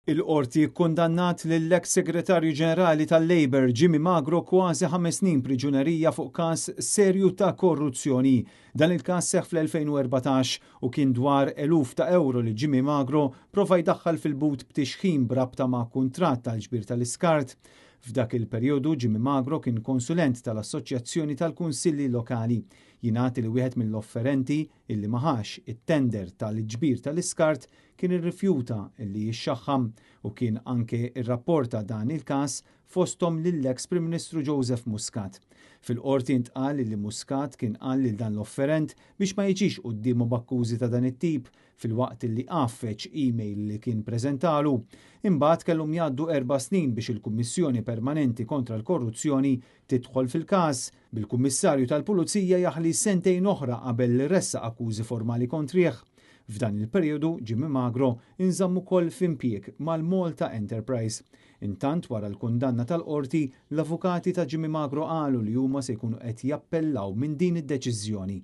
Il-Qorti kkundannat lill-eks Segretarju Ġenerali tal-Labour Jimmy Magro kważi ħames snin priġunerija fuq każ serju ta' korruzzjoni. Dan il-każ seħħ fl-2014 u kien dwar eluf ta' ewro li Jimmy Magro prova jdaħħal fil-but b'tixħim b'rabta ma' kuntratt tal-ġbir tal-iskart. F'dak il-perjodu Jimmy Magro kien konsulent tal-Assoċjazzjoni tal-Kunsilli Lokali. Jingħad li wieħed mill-offerenti illi ma ħax it-tender tal-ġbir tal-iskart kien irrifjuta li jixxaħħam u kien anke rrapporta dan il-każ fosthom lill-eks Prim Ministru Joseph Muscat. Fil-Qorti ntqal li Muscat kien qal lil dan l-offerent biex ma jiġix quddiemu b'akkużi ta' dan it-tip filwaqt li għaffeġ email li kien preżentalu. Imbagħad kellhom jgħaddu erba' snin biex il-Kummissjoni Permanenti kontra l-Korruzzjoni tidħol fil-każ, bil-Kummissarju tal-Pulizija jaħli sentejn oħra qabel ressaq akkużi formali kontrih. F'dan il-perjodu Jimmy Magro inżamm ukoll f'impjieg mal-Malta Enterprise. Intant wara l-kundanna tal-Qorti, l-avukati ta' Jimmy Magro qalu li huma se jkunu qed jappellaw minn din id-deċiżjoni.